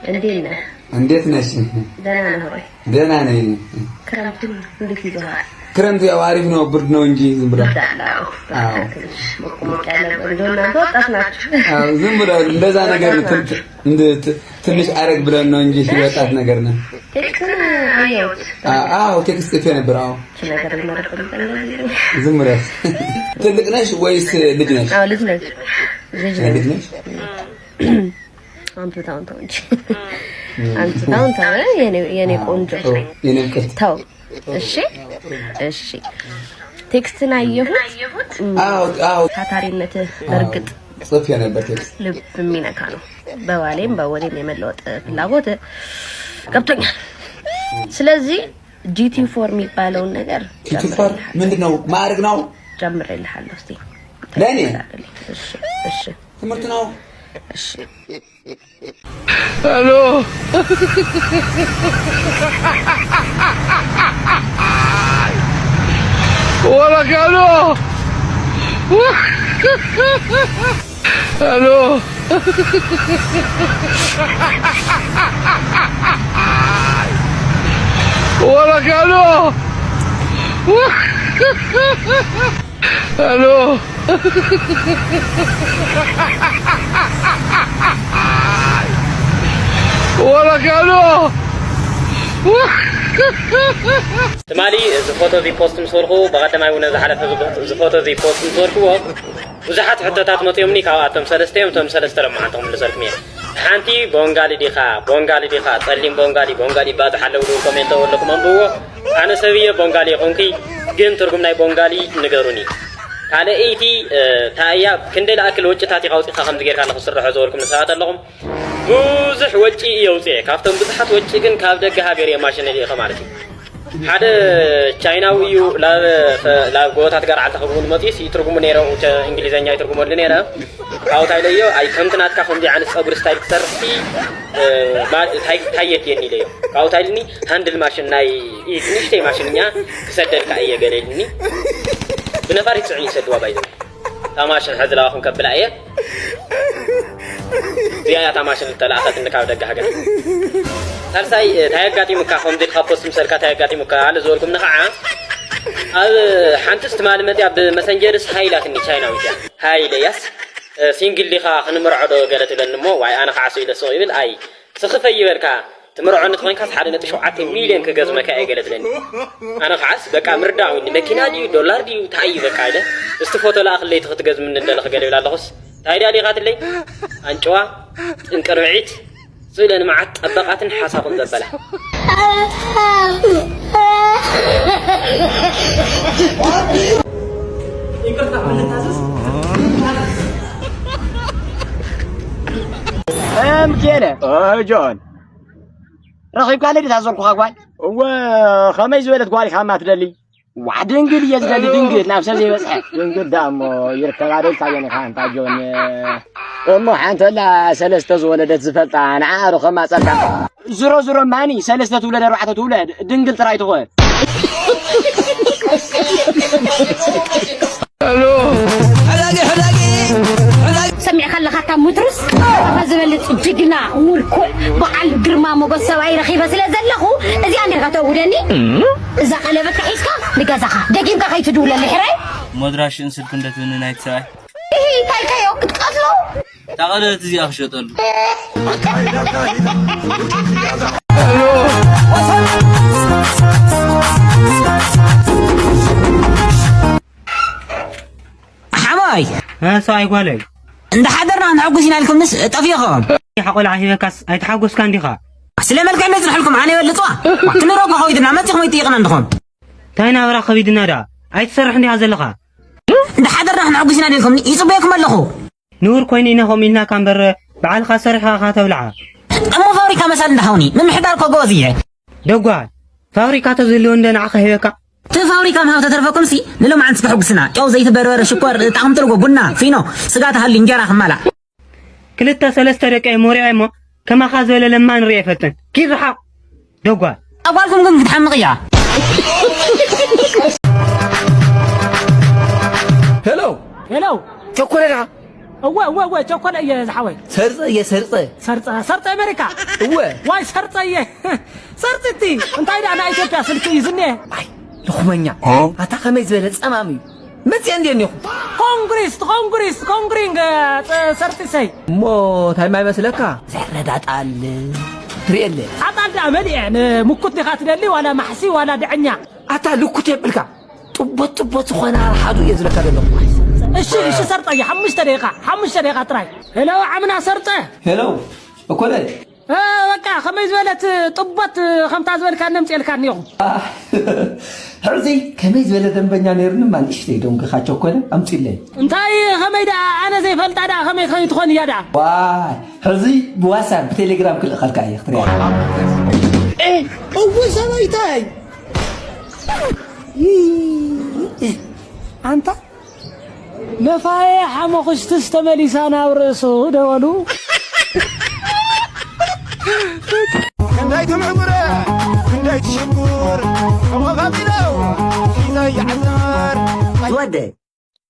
እንዴት ነህ? እንዴት ነሽ? ደህና ነህ ወይ? ደህና ነኝ። ክረምቱ እንዴት ይዞሃል? ክረምቱ ያው አሪፍ ነው፣ ብርድ ነው እንጂ ዝም ብሎ። ብርድ አለ። አዎ። አዎ። ትንሽ ሞቅ ሞቅ ያለ እንደው እናንተ ወጣት ናችሁ። አዎ፣ ዝም ብሎ እንደዛ ነገር ነው። ትን- እንደ ት- ትንሽ አረግ ብለን ነው እንጂ ወጣት ነገር ነው። ቴክስትን አየሁት። አ- አዎ፣ ቴክስት ጽፌ ነበር። አዎ፣ እቺ ነገር ይመረጥልኝ እንደዚህ። ዝም ብሎ። ትልቅ ነሽ ወይስ ልጅ ነሽ? አዎ፣ ልጅ ነሽ። ልጅ ነሽ። ልጅ ነሽ? አንተ ታውን ተው እንጂ። አንተ ታውን ተው፣ የኔ የኔ ቆንጆ። የኔ ፍቅር። ተው። እሺ፣ እሺ። ቴክስትን አየሁት። አዎ፣ አዎ። ታታሪነትህ በእርግጥ ጽፌ ነበር ቴክስት። ልብ የሚነካ ነው። በባሌም በወዴም የመለወጥ ፍላጎት ገብቶኛል። ስለዚህ ጂ ቲ ፎር የሚባለውን ነገር ጂ ቲ ፎር ምንድን ነው? ማዕረግ ነው? ጀምሬልሃለሁ። እስቲ ለእኔ? እሺ፣ እሺ፣ ትምህርት ነው? እሺ። الو. ولك الو. الو. ولك الو. الو. ولك الو. ትማሊ እዚ ፎቶ እዚ ፖስት ምስ በልኩ፣ ብቐዳማይ እውን ዝሓለፈ እዚ ፎቶ እዚ ፖስት ምስ በልክዎ፣ ብዙሓት ሕቶታት መፅኦምኒ። ካብኣቶም ሰለስተ እዮም። እቶም ሰለስተ ሎማዓንቲ ክምልሰልኩም እየ። ሓንቲ ቦንጋሊ ዲኻ? ቦንጋሊ ዲኻ? ጸሊም ቦንጋሊ፣ ቦንጋሊ ይባዝሕ ኣለዉ ዶ? ኮሜንት ኣለኩም ኣንብብዎ። ኣነ ሰብ እየ፣ ቦንጋሊ ይኹንኪ፣ ግን ትርጉም ናይ ቦንጋሊ ንገሩኒ። ካልኣይቲ እንታይ እያ? ክንደይ ዝኣክል ወጭታት ኢኻ ኣውፂእካ ከምዚ ጌርካ ኣለኹ ስርሖ ዝበልኩም ንሰባት ኣለኹም። ብዙሕ ወጪ እየ ኣውፅኤ። ካብቶም ብዙሓት ወጪ ግን ካብ ደገ ሃገር እየ ማሽን ልኢኸ ማለት እዩ። ሓደ ቻይናዊ እዩ ላብ ላብ ጎቦታት ገርዓልታ ክብውን መፂኡስ ይትርጉሙ ነይረ። እንግሊዘኛ ይትርጉመሉ ነይረ። ካብኡ እንታይ ኢለዮ፣ ኣይ ከምቲ ናትካ ከምዚ ዓይነት ፀጉሪ ስታይል ክሰርሕሲ ታይ የድልየኒ ኢለዮ። ካብኡ እንታይ ኢልኒ፣ ሃንድል ማሽን ናይ ኢድ ንእሽተይ ማሽን እኛ ክሰደልካ እየ ገለ ኢልኒ። ብነፋሪት ፅዕኒ ይሰድዋ ባይዘ። እታ ማሽን ሕዚ ለባኹም ከብላ እየ። እዚኣ እያ እታ ማሽን ዝተላእኸትኒ ካብ ደገ ሃገር። ሳልሳይ እንታይ ኣጋጢሙካ ከምዚ ኢልካ ፖስት ምሰልካ እንታይ ኣጋጢሙካ ኣለ ዝበልኩምኒ ከዓ ኣብ ሓንትስ ትማሊ መፅያ ብመሰንጀርስ ሃይ ኢላትኒ ቻይናዊት እያ። ሃይ ኢለያስ ሲንግል ዲኻ ክንምርዖ ዶ ገለ ትብለኒ እሞ ዋይ ኣነ ከዓ ስኢለ ስቕ ይብል ኣይ ስኽፈ ይበልካ ትምርዖኒ ተኾይንካስ ሓደ ነጥቢ ሸውዓተ ሚልዮን ክገዝመካ እየ ገለ ትለኒ። ኣነ ከዓስ በቃ ምርዳእ እውን መኪና ድዩ ዶላር ድዩ እንታይ እዩ በቃ ኢለ እስቲ ፎቶ ለኣኽለይ እቲ ክትገዝምኒ እንደለኽ ገለ ይብል ኣለኹስ እንታይ ድያ ሊኻትለይ ኣንጭዋ ጥንቅርብዒት ስእለ ንመዓት ጠበቓትን ሓሳኹም ዘበላ። ምኬነ ጆን ረኺብካ ለዲት ኣዘልኩኻ ጓል እወ ከመይ ዝበለት ጓል ኢኻ እማ ትደሊ ዋሕ ድንግል እየ ዝደሊ ድንግል ናብ ሰብ ዘይበፅሐ ድንግል ዳ እሞ ይርከባ ዶ ኢልካ ዮን ኢኻ እንታ ጆን እሞ ሓንተላ ሰለስተ ዝወለደት ዝፈልጣ ንዓ ዶ ከማፀልካ ዝሮ ዝሮ ማኒ ሰለስተ ትውለድ ኣርባዕተ ትውለድ ድንግል ጥራይ ትኾን ሰሚዕካ ኣለኻ እታ ሙትሩስ ኣኻ ዝበልፅ ጅግና ምርኩዕ በዓል ግርማ ሞጎስ ሰብኣይ ረኺበ ስለ ዘለኹ እዚኣ ኔርካ ተውደኒ እዛ ቀለበት ሒዝካ ንገዛኻ ደጊምካ ከይትድውለሉ ሕራይ ሞድራሽን ስልኩ እንደትብኒ ናይቲ ሰብኣይ ይሄ ታይካዮ ክትቀትሎ ታቐለበት እዚኣ ክሸጠሉ ሓማይ ሰብኣይ ጓለይ እንዳሓደርና ንሕጉስ ኢና ኢልኩምስ ጠፊእኹም። ሓቆልዓ ሂበካስ ኣይተሓጎስካን ዲኻ? ስለ መልክዕ እንደ ጽንሐልኩም ኣነ ይበልጽዋ። ክንረጎ ከዊድና መጺኹም ይጥይቕና እንድኹም። እንታይ ናብራ ከቢድና ደኣ ኣይትሰርሕ እንዲኻ ዘለኻ? እንዳሓደርና ክንሕጉስ ኢና ኢልኩም ይጽበየኩም ኣለኹ። ንቡር ኮይኑ ኢና ከምኡ ኢልናካ እምበር ባዕልኻ ሰሪሕኻ ኢኻ ተብልዓ። እሞ ፋብሪካ መሳሊ እንዳሃውኒ ምምሕዳር እኮ ጎበዝ እየ። ደጓል ፋብሪካ ተዝህልዎ እንደ ንዓኻ ሂበካ። እቲ ፋብሪካ ምሃብ ተተርፈኩምሲ ንሎማዓንቲ ከሕጉስና ጨው ዘይቲ በርበረ ሽኮር ጣቕምጥልጎ ቡና ፊኖ ስጋ ተሃልዩ እንጀራ ክማላእ። ክልተ ሰለስተ ደቀይ ሞሪዐ እሞ ከማኻ ዝበለ ለማኒ ርእየ ኣይፈልጥን። ኪድ ርሓቕ ደጓል። ኣጓልኩም ግን ክትሓምቕ እያ። ሄሎ ሄሎ ቸኮለ ዲኻ? እወ እወ እወ ቸኮለ እየ ዝሓወይ። ሰርጸ እየ ሰርጸ። ሰርጸ ሰርጸ ኣሜሪካ። እወ። ዋይ ሰርጸ እየ። ሰርጽቲ እንታይ ደኣ ናይ ኢትዮጵያ ስልኪ እዩ ዝኔ። ኣይ ልኹመኛ። ኣታ ከመይ ዝበለ ጸማም እዩ። መጽየ እንዴ እኒኹ። ኮንግሪስ ኮንግሪስ ኮንግሪንግ ሰርጢሰይ። እሞ እንታይ ማይ መስለካ? ዘረዳጣል ትርእየለ። ኣጣል ደኣ መሊአ። ንምኩት ዲኻ ትደሊ ዋላ ማሕሲ ዋላ ድዕኛ? ኣታ ልኩት የብልካ። ጥቦት ጥቦት ዝኾነ ሓዱ እየ ዝለካ ዘለኹ። እሺ እሺ ሰርጠየ ሓሙሽተ ደቂቃ ሓሙሽተ ደቂቃ ጥራይ። ሄሎ ዓምና ሰርጠ። ሄሎ እኮለ። በቃ ከመይ ዝበለት ጥቦት ከምታ ዝበልካ ነምፅኤልካ እኒኹ። ሕዚ ከመይ ዝበለ ደንበኛ ነይርንማ ንእሽተይ ደንግኻ ቸኮለ ኣምፅለይ። እንታይ ከመይ ደኣ ኣነ ዘይፈልጣ ደኣ ከመይ ከይትኾን እያ ደኣ። ዋይ ሕዚ ብዋትሳፕ ብቴሌግራም ክልእኸልካ እየ ክትሪያ። እው ሰበይታይ ኣንታ ነፋየ ሓመኹሽትስ ተመሊሳ ናብ ርእሱ ደወሉ። ክንደይ ትምዕጉረ ክንደይ ትሽጉር ተወፋፊለው ሒዛ ይዓዘር። ወደ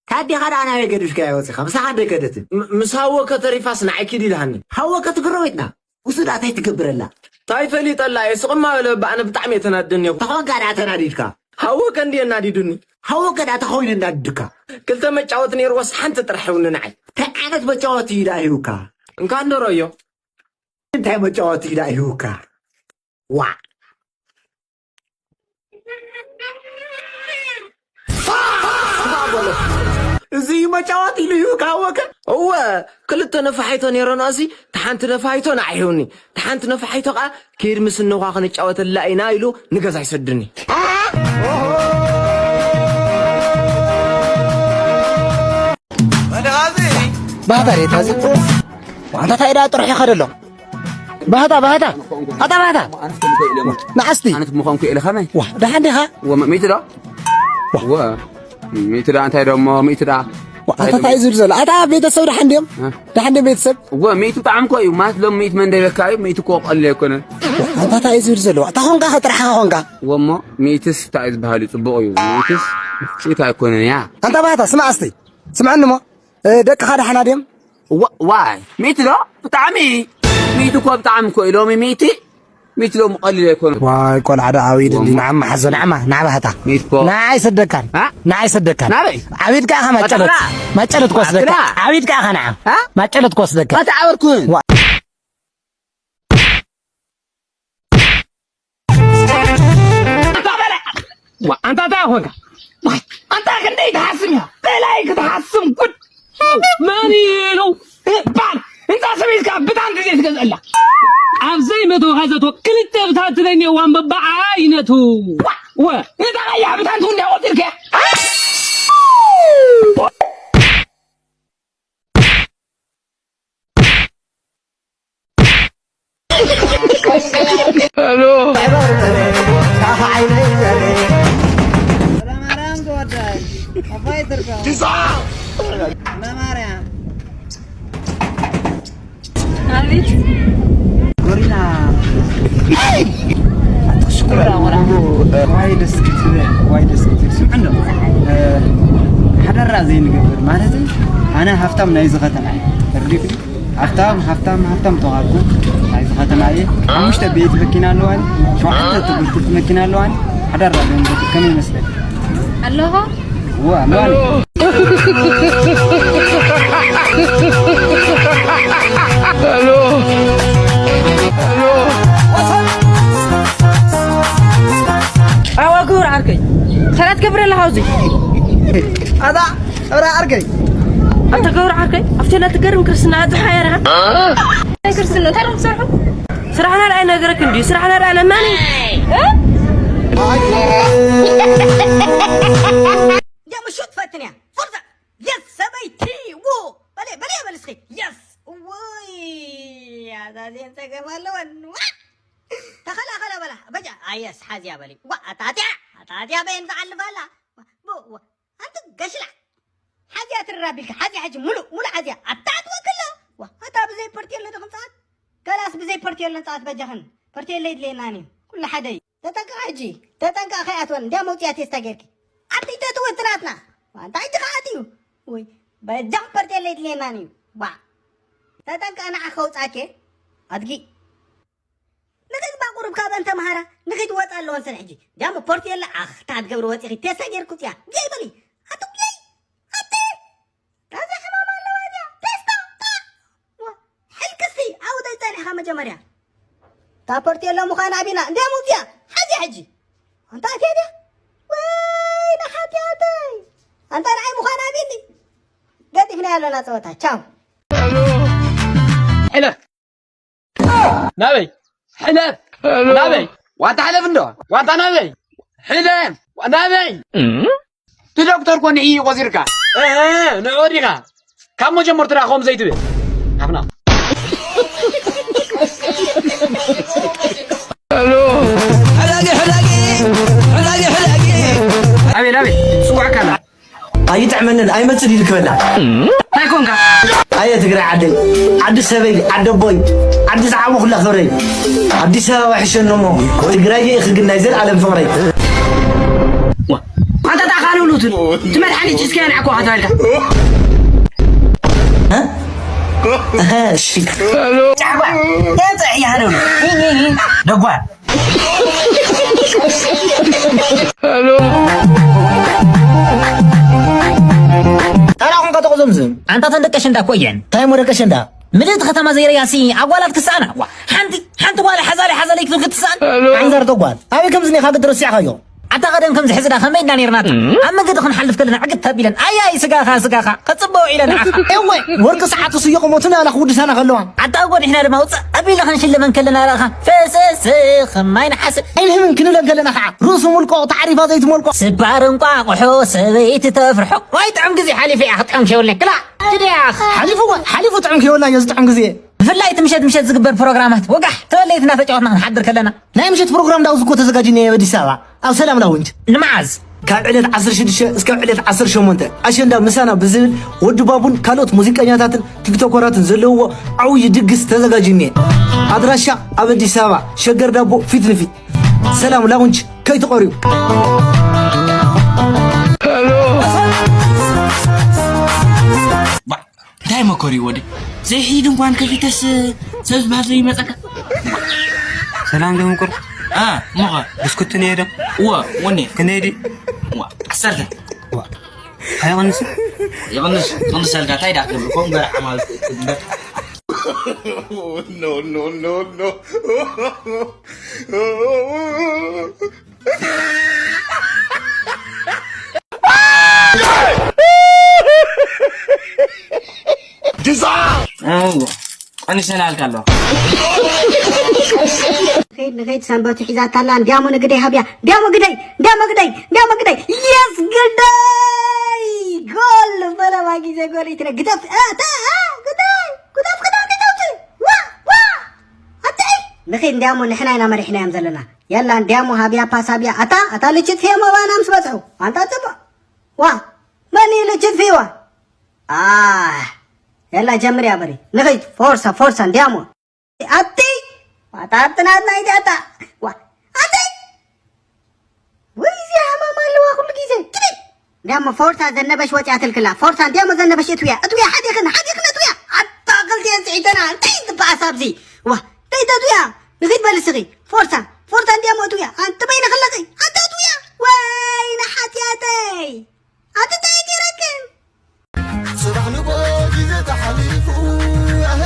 ካዴኻ ደኣ ናበይ ገዲፍካያ ወፂኻ? ምሳኻ እንደ ከደትን። ም- ምስ ሃወከ ተሪፋስ ንዓይ ኪድ ኢልሃኒ። ሃወከ ትግረወይትና ውሱ ደኣ እንታይ ትገብረላ? ታይ ፈሊጠላ እየ ስቕማ በለ በኣነ ብጣዕሚ እየ ተናድኒ እኮ። ተኾንካ ደኣ ተናዲድካ። ሃወከ እንድየ ኣናዲዱኒ። ሃወከ ደኣ ተኾይኑ ኣናዲዱካ። ክልተ መጫወቲ ነይርዎስ ሓንቲ ጥራሕ ይውኒ ንዓይ። እንታይ ዓይነት መጫወቲ እዩ ደኣ ሂቡካ? እንካ እንደረዮ። እንታይ መጫወቲ እዩ ደኣ ሂቡካ? ዋዕ እዚ እዩ መጫወቲ ኢሉ እዩ ካወከ። እወ ክልተ ነፋሒቶ ነይረና እዚ ተሓንቲ ነፋሒቶ ንዓይ ሂቡኒ፣ ተሓንቲ ነፋሒቶ ከኣ ኪድ ምስ እነኳ ክንጫወተላ ኢና ኢሉ ንገዛ ይሰድኒ። ባህታ ሬታ እዚ ዋንታ ታይ ዳ ጥርሑ ይኸደሎ። ባህታ ባህታ ኣታ ባህታ ንዓስቲ ኣነት ምኾንኩ ኢለ ከመይ ዋ ደሓን ዲኻ ወ ሚእቲ ዶ ወ ሚእቲ ዳ እንታይ ደሞ ሚእቲ ዳ ኣታ ታይ ዝብል ዘሎ ኣታ ቤተሰብ ደሓን ድዮም ደሓን ድዮም ቤተሰብ ወ ሚእቲ ብጣዕሚ እኮ እዩ ማለት ሎም ሚእቲ መን ደይበካ እዩ ሚእቲ እኮ ቀሊል ኣይኮነን ኣታ ታይ ዝብል ዘሎ ኣታ ኾንካ ከጥራሕኻ ኾንካ ወሞ ሚእትስ እንታይ እዩ ዝበሃል እዩ ፅቡቕ እዩ ሚእትስ ውፅኢት ኣይኮነን እያ ኣንታ ባህታ ስማዕ እስቲ ስምዐኒ እሞ ደቅኻ ደሓና ድዮም ዋይ ሚእቲ ዶ ብጣዕሚ ሚእቲ እኮ ብጣዕሚ እኮ እዩ ሎሚ ሚእቲ ሚእቲ ሎሚ ቀሊል ኣይኮነ ዋይ ቆልዓ ዶ ዓብይድ እንዲ ንዓማ ሓዞ ንዓማ ንዓ ባህታ ሚእቲ እኮ ንዓ ኣይሰደካን ንዓ ኣይሰደካን ናበይ ዓብይድ ከዓ ማጨለት ማጨለት ክወስደካ ዓብይድ ከዓ ንዓ ማጨለት ክወስደካ ኣታ ዓበርኩን ኣንታ እንታይ ኮንካ ኣንታ ክንደይ ትሓስም እያ በላይ ክትሓስም ጉድ መን ኢሉ ባል እንታ ሰበይትካ ብታንቲ ዘይትገዝአላ ኣብ ዘይመተውካ ዘቶ ክልተ ብታንቲ ናይ ኔዋን በብዓይነቱ ወ ነታ ቀያሕ ብታንቲ እንዲያ ቆጢርካያ ጎሪላ ዋይ ደስ ክትብል ዋይ ደስ ክትብል ስምዕ እንዶ ሓደራ ዘይንገብር ማለት ኣነ ሃፍታም ናይዚ ከተማ ተረዲእኩ ሃብታም ሃብታም ሃብታም ተባልኩ ናይዚ ከተማ እየ ሓሙሽተ ቤት መኪና ኣለዋኒ ሸውዓተ ተጎትት መኪና ኣለዋኒ ሓዳር ዳገንዘብ ከመይ ይመስለኒ ኣለኹ ዋ ኣለዋኒ ኣዋ ክቡር ዓርከይ ሰላት ገብረ ኣለኻ ኣብዚ ኣታ ገብረ ዓርከይ ኣታ ገብረ ዓርከይ ኣብቲ ናይ ትገርም ክርስትና ኣዝሓ የርሃ ናይ ክርስትና እንታይ ዶ ትሰርሑ ስራሕና ደኣ ነገረክ እንዲ ስራሕና ደኣ ለማኒ يا مشوت فتنيا فرصة يس سبيتي وو بلي بلي بلي سخي يس وي يا زازين سقف الله ونوا تخلا خلا بلا بجا ايس حازيا بلي وا اتاتيا اتاتيا بين فعل فلا بو أنت قشلة حازية ترابيك حازية حاجة ملو ملو حازية أتعد وكلا وهذا بزي برتي اللي دخل ساعات كلاس بزي برتي اللي ساعات بجهن برتي اللي ليناني كل حدا تتنقى حجي تتنقى خيات وان دي موتي أتي استاجركي أتي تتوتراتنا وأنت حجي خاتيو وي بجهن برتي اللي ليناني ዋ፣ ተጠንቀ ንዓ ከውጻኬ ኣድጊ። ንኺድ ባቁሩብ ካብ ኣንተ መሃራ፣ ንኺድ ወጻ ኣለዎ እንሰን ሕጂ። ጃሞ ፖርቴላ፣ ኣኽ፣ ታ ትገብሪ ወጺኺ፣ ቴስታ ጌርኩ ጽያ። ጌይ በሊ። ኣቱ ጌይ። ኣቲ። ታዛ ሕማም ኣለዋ እዚኣ። ቴስታ። ዋ፣ ሕልክሲ፣ ኣብኡ ዶ ይጸኒሕካ መጀመርያ? ታ ፖርቴላ ምዃና ኣቢና፣ እንድያ ምውጽያ። ሓዚ ሕጂ። ኣንታ ኣትያ ድያ? ወይ ንሓትያተይ። ኣንታ ንዓይ ምዃና ኣቢኒ። ገዲፍና ያለና ጸወታ። ቻው። ሕለፍ። ናበይ? ሕለፍ። ናበይ? ዋታ ሕለፍ እንዶ። ዋታ ናበይ? ሕለፍ። ናበይ? እቲ ዶክተር ኮ ንዒ ቆጺርካ። እ፣ ንዑ ዲኻ? ካብ መጀመርቱ ደኣ ከምኡ ዘይትብል። ኣፍና። ሕላጊ፣ ሕላጊ፣ ሕላጊ፣ ሕላጊ። ኣቤል፣ ኣቤል፣ ጽዋዕካ ኣላ። ኣይጥዕመንን፣ ኣይመጽእ ኢሉ ክበላ። እንታይ ኮንካ? ኣየ ትግራይ ዓደይ፣ ዓዲ ሰበይ፣ ዓዲ ኣቦይ፣ ዓዲ ዝዓበኹላ ክብረይ። ኣዲስ ኣበባ ይሕሸኒ እሞ፣ ትግራይ ኢኺ ግን ናይ ዘልኣለም ፍቕረይ። ዋ፣ ኣታ፣ ኣታ፣ ካልኡሉትን፣ እቲ መድሓኒት ሒዝካዮ ንዓኮ ተባሂልካ። እ? እህ፣ እሺ። ጫዕባ፣ እንታይ ይሃደሉ? ደጓል። ታዲያ ኹም ከተቑዞም ዝም። ኣንታ ተን ደቂ ኣሸንዳ እኮ እየን። እንታይ እሞ ደቂ ኣሸንዳ? ምልእቲ ከተማ ዘይረያሲ ኣጓላት ክስኣና። ዋ፣ ሓንቲ፣ ሓንቲ ጓል ሓዛለይ፣ ሓዛለይ ክትብል ክትስኣን። ዓንዛር ተጓል። ኣበይ ከም ዝኔኻ ግዲ ረሲዕኻዮ? ኣታ ቀደም ከም ዝሕዝዳ ከመይ ኢልና ኔርና? ኣብ መንገዲ ክንሓልፍ ከለና ዕግት ኣቢለን፣ ኣያይ ስጋኻ፣ ስጋኻ፣ ከጽብኦ ኢለን ንዓኻ። እወ፣ ወርቂ ሰዓት ስዮ ቁመቱ ንኣና ክውድሳና ከለዋ። ኣታ ጎዲሕና ድማ ውጽእ ኣቢልና ክንሽለመን ከለና ረእኻ። ፈሰስ ከም ማይ ነሓስ። ኣይንህምን ክንብለን ከለና ኸዓ፣ ርእሱ ሙልቆ፣ ታዕሪፋ ዘይትሞልቆ። ስባር እንቋቑሖ፣ ሰበይቲ ተፍርሖ። ዋይ ጥዑም ግዜ ሓሊፈ እያ፣ ክጥዑም ከይብለኒ። ክላ፣ ክድያ። ሓሊፉ እወ፣ ሓሊፉ ጥዑም ከይበልና እዮ ዝጥዑም ግዜ። ብፍላይ እቲ ምሸት ምሸት ዝግበር ፕሮግራማት፣ ወጋሕ፣ ተበለይትና ተጫወትና ክንሓድር ከለና። ናይ ምሸት ፕሮግራም ዳውዝ እኮ ተዘጋጅኒ ኣብ ኣዲስ ኣበባ፣ ኣብ ሰላም ላውንጅ። ንምዓዝ? ካብ ዕለት ዓሰርተ ሽዱሽተ እስካብ ዕለት ዓሰርተ ሸሞንተ ኣሸንዳ ምሳና ብዝብል ወዲ ባቡን ካልኦት ሙዚቀኛታትን ቲክቶከራትን ዘለውዎ ዓብዪ ድግስ ተዘጋጅኒ። ኣድራሻ ኣብ ኣዲስ ኣበባ ሸገር ዳቦ ፊት ንፊት ሰላም ላውንጅ ከይትቐርዩ። ባ-፣ እንታይ መኮሪ ወዲ? ዘይሒድ እንኳን ከፊተስ ሰብ ዝበሃል ዘይመጸካ። ሰላም ዶ ምቁር? አ፣ ሞኸ? ብስኩት ነየ ዶ? እወ፣ ወኔ። ክንደይ ድዩ? እወ፣ ዓሰርተ። እወ። ኣይቕንስ? ይቕንስ፣ ይቕንሰልካ፣ እንታይ ደኣ ክብል? ከምኡ ገይረ ዓማል ትግበር። No, no, no, no. ግዛ! እዎ፣ ቀኒሰላልካ ኣለኹ። ንኸይድ፣ ንኸይድ፣ ሰንበቱ ሒዛታ ኣላ። እንዲያሞ ንግደይ ሃብያ። እንዲያሞ ግደይ፣ እንዲያሞ ግደይ፣ እንዲያሞ ግደይ። የስ፣ ግደይ! ጎል! ፈለማ ግዜ ጎል ይትነ። ግደፍ፣ እ፣ ተ፣ እ፣ ግደይ! ግደፍ፣ ግደፍ፣ ግደፍ! ዋ፣ ዋ! ኣትዒ! ንኸይድ፣ እንዲያሞ ንሕና ኢና መሪሕናዮም ዘለና። የላ፣ እንዲያሞ ሃብያ ፓስ ሃብያ። ኣታ፣ ኣታ ልችት ፌሞ ባና ምስ በጽሑ። ኣንታ ጽቡቕ። ዋ፣ መን እዩ ልችት ፌዋ? ኣህ፣ የላ፣ ጀምር እያ በሪ። ንኸይድ፣ ፎርሳ፣ ፎርሳ፣ እንዲያሞ። ኣቲ፣ ዋታ፣ ኣቲ ናትና ኢዲ ኣታ። ዋ፣ ኣቲ! ወይ፣ እዚ ሓማም ኣለዋ ኩሉ ግዜ። ኪዲ! እንዲያሞ ፎርሳ ዘነበሽ ወፂኣትልክላ። ፎርሳ፣ እንዲያሞ ዘነበሽ እትውያ፣ እትውያ፣ ሓዲኽን፣ ሓዲኽን እትውያ። ኣታ፣ ክልቲኤን ስዒተና፣ እንታይ ትበኣስ ኣብዚ? ዋ፣ እንታይ ተትውያ? ንኺድ በል እስኺ። ፎርሳ፣ ፎርሳ፣ እንዲያሞ እትውያ። ኣንቲ በይነ ክለኺ። ኣታ እትውያ። ወይ፣ ንሓትያተይ። ኣቲ እንታይ ገይረክን? ጽባሕ ንግሆ ግዜ ተሓሊፉ፣ ኣሄ፣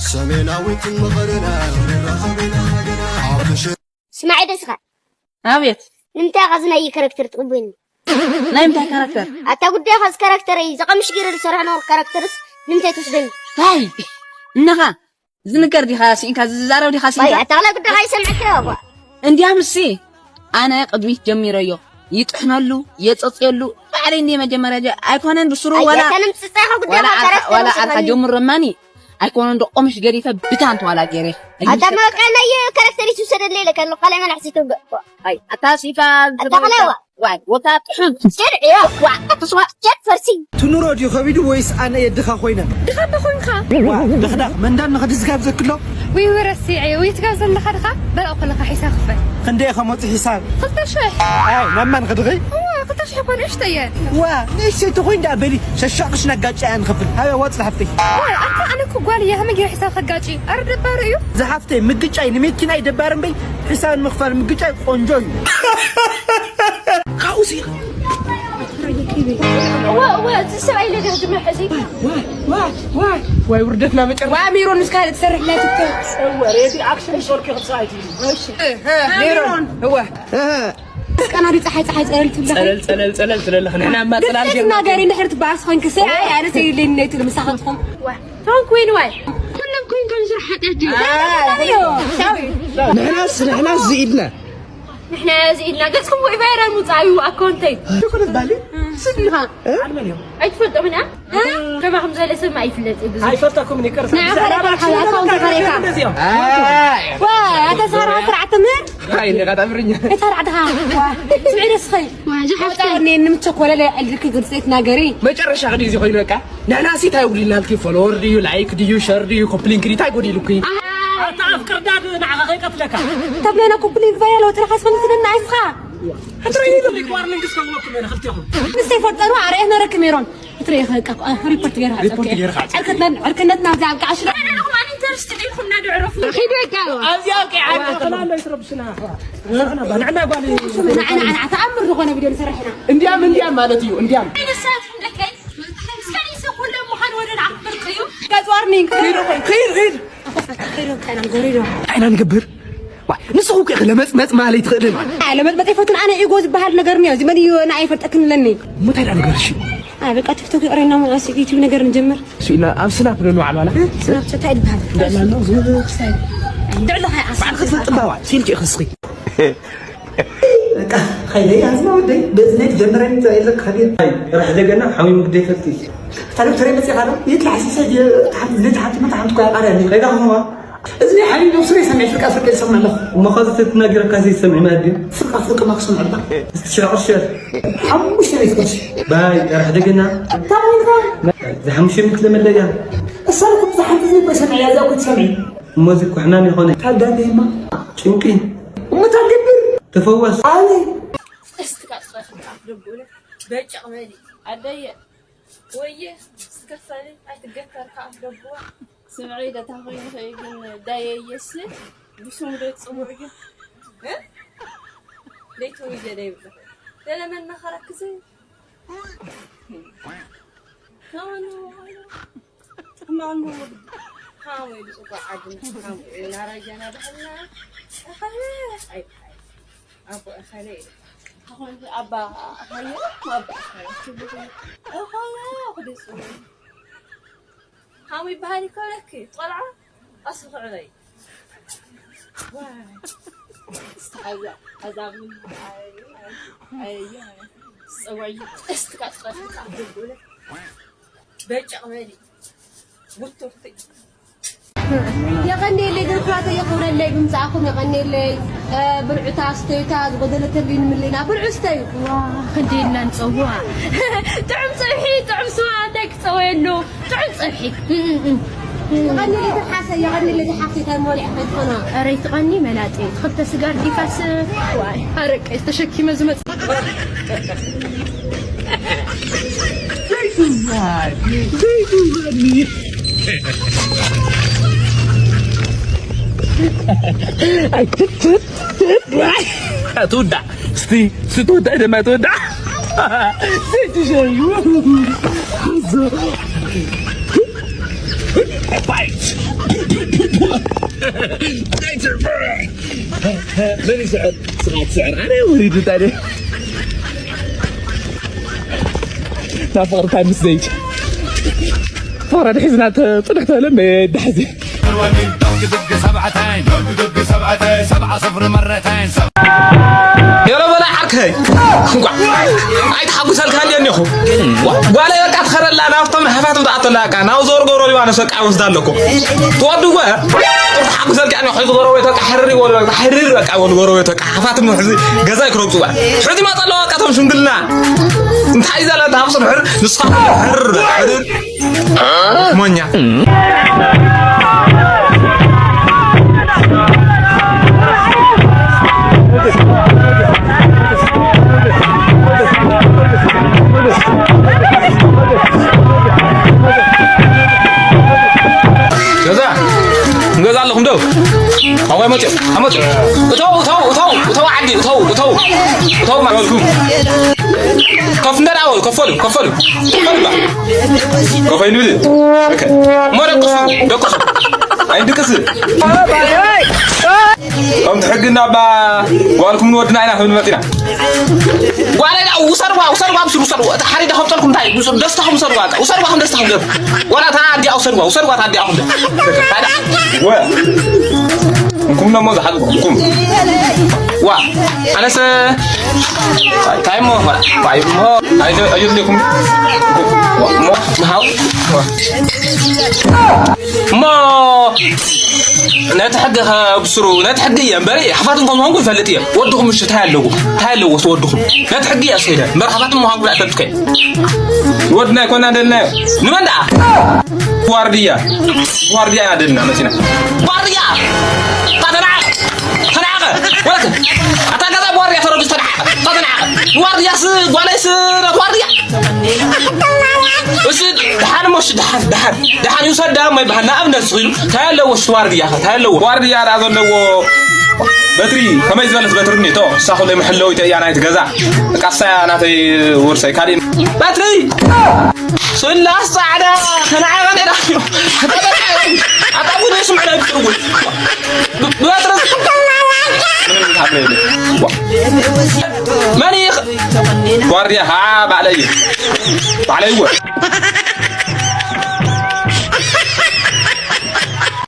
ሰሜናዊት ምኽርና ንራኸብ ኢና፣ ኣብ ምሽ- ስማዒ ደስኻ። ኣቤት። ንምንታይ ኢኻ እዚ ናይ ከረክተር ትቕበልኒ? ናይ ምንታይ ካራክተር? ኣታ ጉዳይኻ እዚ ካራክተር እዩ። ዘቐምሽ ገይረ ዝሰርሖ ነበርኩ ካራክተርስ ንምንታይ ትወስደኒ? ታይ? እነኻ ዝንገር ዲኻ ስኢንካ፣ ዝዛረብ ዲኻ ስኢንካ? ኣታ ጉዳይኻ ይሰምዐካ እኮ። እንዲያም እሲ ኣነ ቅድሚት ጀሚረዮ። ይጥሕነሉ፣ የጸጽየሉ፣ ባዕለይ እንዲየ መጀመርያ ጀ-፣ ኣይኮነን ብስሩ ኣየ፣ ዋላ፣ ኣታ ንምጽጻኻ ጉዳይ ዋላ ዓርካ፣ ካራክተር ዋላ ዓርካ ወሰኸኒ። ጀምሮ ማኒ፣ ኣይኮነን ዶ ቆምሽ ገዲፈ ብታንት ዋላ ገይረ። ኣታ መቀለየ ካራክተር ይትውሰደለይ ኢለካ ኣለኹ፣ ካልኣይ መላሕ ሲትውገ-፣ ኣይ። ኣታ ሲፋ ኣታ ዝብል ካልኣይ ዋ። ዋይ፣ ወታ ጥሑን። ሸርዕ እዮ፣ ዋ፣ ኣታ ስዋ፣ ሸርዕ ፈርሲ። እቲ ኑሮ ድዩ ከቢዱ ወይስ ኣነ እየ ድኻ ኮይነ? ድኻ እንዶ ኮይንካ። ዋ፣ ድኽዳኽ፣ መንዳን ንኽድዝጋብ ዘክሎ? ውይ፣ ውይ፣ ረሲዐ። ውይ፣ ትጋብዘ ኣለኻ ድኻ? በልዖ ከለኻ ሒሳብ ክፈል። ክንደይ ኢኻ መፂ ሒሳብ? ክልተ ሽሕ። ኣይ፣ ናብ መን ክድኺ? እወ፣ ክልተ እኮ ንእሽተይ እየ። ዋ፣ ንእሽተይ ተኾይን ደኣ በሊ፣ ሸሻቕሽ ነጋጫ እያ ንኽብል። ሃበ፣ ዋጽ ዝሓፍተይ። ዋይ፣ ኣታ ኣነ እኮ ጓል እየ፣ ከመይ ገይረ ሕሳብ ከጋጪ? ኣረ ደባሪ እዩ። ዝሓፍተይ፣ ምግጫይ ንመኪና ይደባር እምበይ፣ ሕሳብ ንምኽፋል ምግጫይ ቆንጆ እዩ። ካብኡ ሲ- ዋ፣ ዋ፣ እቲ ሰብኣይ ለገ ዝመሐ ዘይኮነ። ዋይ፣ ዋይ፣ ዋይ፣ ዋይ፣ ውርደትና መጨረሻ። ዋ፣ ሜሮን ምስ ካልእ ትሰርሕ ላይ ትከ- እወ፣ ሬዲ ኣክሽን ሾልኪ ክትሰኣይ ትይዙ። እሺ። እ፣ እ፣ ሜሮን፣ ሜሮን። እወ። እ። ቀናዲ ፀሓይ፣ ፀሓይ ፀለል ትብለኺ። ፀለል፣ ፀለል፣ ፀለል ትለለኺ። ንሕና እማ ግን ፅላል ሴት ጌርና ናገሪ እንድሕር ትበኣስ ኾንኪ፣ ሰይ፣ ኣይ፣ ኣነ ሰይለኒ ነይ ትብል፣ ምሳኻ ትኾን። ዋ፣ ቶም ኩን ዋይ። ኩሎም ኩን ከም ስራሕ ሓጢኣት ድዩ? ኣይ። ኣዮ፣ ሻዊ። ንሕናስ፣ ንሕናስ ዝኢድና። ንሕና ዝኢድና። ገፅኩም ወይ ቫይራል ምውፃእ እዩ ኣካውንተይ። ትኹነት ባሊ? ስድንኻ። እ? ዓድመን እዮም። ኣይትፈልጦምን እያ? እ? ከማኹም ዝበለ ሰብ ኣይፍለጥ እዩ ብዙሕ። ኣይፈልጠኩምን፣ ይቅርታ። ንዓኻ ብዛዕባ ርኢኻ ኣካውንት ተፈሪኻ። እንደዚኦም። ኣይ። ዋ፣ ኣታ ሳራ ስርዓት ትምህር? ኣይ፣ ንኻ ታምርኛ። እታ ራዕድኻ። ዋ፣ ስምዒ ደስኸይ። ዋ፣ ዝሓፍተይ። ወጣ እኔ ንምቸኮለ ላይ ዕልልኪ ግልጽ ናገሪ። መጨረሻ ኸዲ እዚ ኮይኑ በቃ። ንሕና ሲ እንታይ ጎዲልናልኪ? ፎሎወር ድዩ? ላይክ ድዩ? ሸር ድዩ? ኮፕሊንክ ድዩ? እንታይ ጎዲሉኪ? ኣታ ኣፍቅር ዳድ ንዓኻ ከይቀትለካ። ተብለና ኮፕሊንክ ቫይራል ወጥረኻ ስፈልጥልና ኣይስኻ። ሕትረይ ይብል። ሪኳርኒንግ እስከ ወኩም እየ ንኽልቴኹም። ንሰይ ፈጠሩ ኣርአየ ነረክ ሜሮን። እትርእይ ኸ-፣ ሪፖርት ገይርካ ሪፖርት ጸብቀ። ገይርካ ጸብቀ። ዕርክነት-፣ ዕርክነትና ኣብዚ ኣብቅዓ ሽለ። ኣነ ንኹም ኣን ኢንተረስትድ ኢኹም ናዱ ዕረፉ። ኺዱ ይጋባ። ኣብዚ ኣብቅዓ። ዋ፣ ተላሎ ይትረብሽና። ንዕና ጓል ንዕና፣ ንዕና ተኣምር ዝኾነ ቪድዮ ንሰርሕ ኢና። እንዲያም፣ እንዲያም ማለት እዩ፣ እንዲያም። ኣይነሳት ደቀይ። እስከ ሊሰ ኩሎም ምዃን ወደ ንዓኹም ብርቅ እዩ። ጋዝ ዋርኒንግ። ኺዱ፣ ኺዱ፣ ኺዱ። እንታይ ኢና ንገብር? እንታይ ኢና ንገብር? ዋይ፣ ንስኹም ከ ለመጽመጽ ማለት ኣይትኽእልን። ኣይ፣ ለመጽመጽ ኣይፈቱን። ኣነ ኢጎ ዝበሃል ነገር እኒኦ። እዚ መን እዩ ንዓይ ይፈልጠክን ኣለኒ። እሞ እንታይ ደኣ ነገር እሺ? ኣይ፣ በቃ ቲክቶክ ይቕረና፣ ሞ ኣስ ዩቲዩብ ነገር ንጀምር። እሱ ኢልና ኣብ ስናፕ ዶ ንውዓል ዋላ? እ? ስናፕ ቻት እንታይ ይበሃል? እንዳላ ነው፣ ዝም ብሎ ክስታይ። እንድዕሎ ኸይ ዓሳ ባዕልኺ ትፈልጥባ ዋ፣ ሲልኪ ኢኺ እስኺ። በቃ፣ ኸይደይ፣ ኣዝማ ወደይ፣ በዚ ናይ ጀመረኒ ትኽእል ከቢር። ኣይ፣ ራሕ ደገና፣ ሓሚሙ ግደይ ፈልጢ። እታ ዶክተር መጽእ ካሎ፣ የት ለሓሲሰ ጀ-፣ ተሓት-፣ ዘይተሓትመ ተሓምት እኮ ያቃሪ ኣለይ። ከይዳ ኹማ? እዚ ሓይሊ ነብሱ ዘይሰምዕ ፍርቃ ፍርቂ ዝሰምዕ ኣለኹ። እሞ ኸዚ ተትናገረካ ዘይሰምዕ ማለት ድዩ? ፍርቃ ፍርቂ ማ ክሰምዕ እባ? እስቲ ሽራ ቅርሺ ያዝ። ሓሙሽተ ሚእቲ ቅርሺ። ባይ፣ ራሕ ደገና። እንታይ ኢልካ? እዚ ሓሙሽተ ሚእቲ ለመለያ። እሳ እኮ ብዛሓት ግዜ እኮ ይሰምዕ እያ፣ እዛ እኮ ትሰምዒ። እሞ እዚ እኮ ሕማም ይኾነ። ታዳሚ እማ። ጭንቂ። እሞ ታገብር። ተፈወስ። ኣበይ? እስቲ ካጽፋ ደብለ በጭቕ በሊ። ኣደየ። ወየ፣ እስከፈሊ፣ ኣይትገተርካ ኣፍ ደብዋ። ስምዒ፣ ደታ ኮይንኺ ግን ዳየየስ ብስሙ ዶ ትጽውዕ ግን? እ? ደይትውየ ደይብልኺ። ገለ መን መኸረኪ ዘይ? ከመኑ? ከመኑ? ሃሙ ኢሉ ጽቡቕ ዓዲ፣ ሃሙ ኢሉ ናራጃና ደህና። ኣኸለ፣ ኣይ፣ ኣይ። ኣቦ እኸለ ኢሉ። ኣኾንኪ ኣባ ሃየ፣ ኣባ እኸለ ትብሉ። እኸለ፣ ኣኹ ደስ ይብል። ሃሙ ይበሃል ይከብለኪ፣ ቆልዓ፣ ቀስ ክዕበይ። ዋይ። እስቲ ሓዛ፣ ሓዛ ምን፣ ኣይ፣ ኣይ፣ ኣይ፣ ጽውዒ፣ እስቲ ካስቀስካ፣ ድጉለ። በጭቕ በሊ። ውቱርቲ። የቐንየለይ፣ ግን ኩራተይ የኽብረለይ፣ ብምጻእኩም የቐንየለይ። እ፣ ብልዑታ፣ ስተዩታ፣ ዝጎደለተልይ ንምልእና። ብልዑ ስተዩ። ዋ፣ ክንደይ ኢልና ንጸውዓ። ጥዑም ጸብሒ፣ ጥዑም ስዋ፣ እንታይ ክጸወየሉ? ጥዑም ጸብሒ። እም፣ እም፣ እም። የቐንየለይ፣ ተሓሰ፣ የቐንየለይ፣ ተሓፍተይ፣ እንታይ መወሊዕ ከይትኾና። ኧረ ይትቐኒ መላጤ። ክልተ ስጋር ዲፋስ፣ ዋይ፣ ኣረቀ ተሸኪመ ዝመጽእ። ዘይትዋኒ፣ ዘይትዋኒ። ኣይ፣ ትውዳእ። እስቲ፣ እስቲ ትውዳእ ድማ ትውዳእ። ዘይትሸዩ። መን ይስዕር? ስኻ ትስዕር። ኣነ ወሪዱ ታዲያ። ናብ ፍቕሪ ታይም ምስ ዘይጅ። ፍቕሪ ድሒዝና ተ-፣ ጽንሕ ተበለ መ-፣ ዳሕዚ። ሄሎ በላ ዓርከይ። እንኳዕ ኣይትሓጉሰልካ እንዲየ እኒኹ። ጓለይ በቃ ትኸረላ ናብቶም ናሕፋት ብትኣተላ በቃ ናብ ዘወርጎሮ ሊባኖስ በቃ ወስዳ ኣለኩ። ትወድወ። ተሓጉሰልካ እኒኹ፣ ሕዚ ጎረቤት በቃ ሕርር ይበሉ በቃ፣ ሕርር በቃ በሉ ጎረቤት በቃ። ሓፋትም ሕዚ ገዛ ይክረግጹ በቃ። ሕዚ ይመጸ ኣለዋ በቃ እቶም ሽምግልና። እንታይ እዩ ዘለ ታብሱ ድሕር ንስኻ ሕርር በቃ፣ ሕርር። ሞኛ። ኣዋይ መጽዮ ኣመጽዮ እተው እተው እተው እተው ዓዲ እተው እተው እተው ማለትኩም ከፍ እንዳዳው ከፈሉ ከፈሉ ከፈሉ ባ ከፈሉ ብል ኦኬ ሞ ደቅሱ ደቅሱ ኣይድቅስ ከምቲ ሕግና ባ ጓልኩም ንወድና ኢና ክንብል መጺና ጓለይ ዳ ውሰድዋ ውሰድዋ ምስሉ ውሰድዋ እቲ ሓሪዳ ከምፀልኩም እንታይ ደስታኹም ውሰድዋ ውሰድዋ ከም ደስታኹም ገብ ዋላ እታ ኣዲኣ ውሰድዋ ውሰድዋ እታ ኣዲኣ ኹም ወ እንኩም ነሞ ዝሓዝኩም ዋ ኣነሰ እንታይ ሞ ባይሞ ኣይደለኩም ሞ ንሃው እሞ ነቲ ሕጊ ከብስሩ ነቲ ሕጊ እየ እምበሪ ሓፋትም ከም ዝኾንኩ ይፈልጥ እየ ወድኹም ምሽ እንታይ ኣለዎ እንታይ ኣለዎ ወድኹም ነቲ ሕጊ እየ ኣስሄደ እምበር ሓፋትም ምዃንኩ ኣይፈልጥከ ወድና ኣይኮና ደልናዮ ንመን ደኣ ዋርድያ ዋርድያ ኢና ደልና መፂና ዋርድያ ተናዓቐ ተናዓቐ ወለክ ኣታ ገዛ ዋርድያ ተረዱ ተናዓቐ ተናዓቐ ዋርድያስ ጓለይስ ነት ዋርድያ እሺ ደሓን እሞ እሺ ደሓን ደሓን ደሓን ይውሰዳ እሞ ይበሃል ንኣብነት ስኺሉ እንታይ ኣለዎ እሺ ዋርድያ እንታይ ኣለዎ ዋርድያ ደኣ ዘለዎ በትሪ ከመይ ዝበለት በትሪ እኒቶ እሳ ኩለይ መሐለዊተ እያ ናይቲ ገዛ ቃሳያ ናተይ ወርሰይ ካሊእ በትሪ ስላስ ጻዕዳ ተናዓቐ ነዳ ኣጣ ጉድ ስምዕና ብትርጉል ብበትሪ መን ይኽ ዋርድያ ኸዓ ባዕለይ እዩ ባዕለይ እወ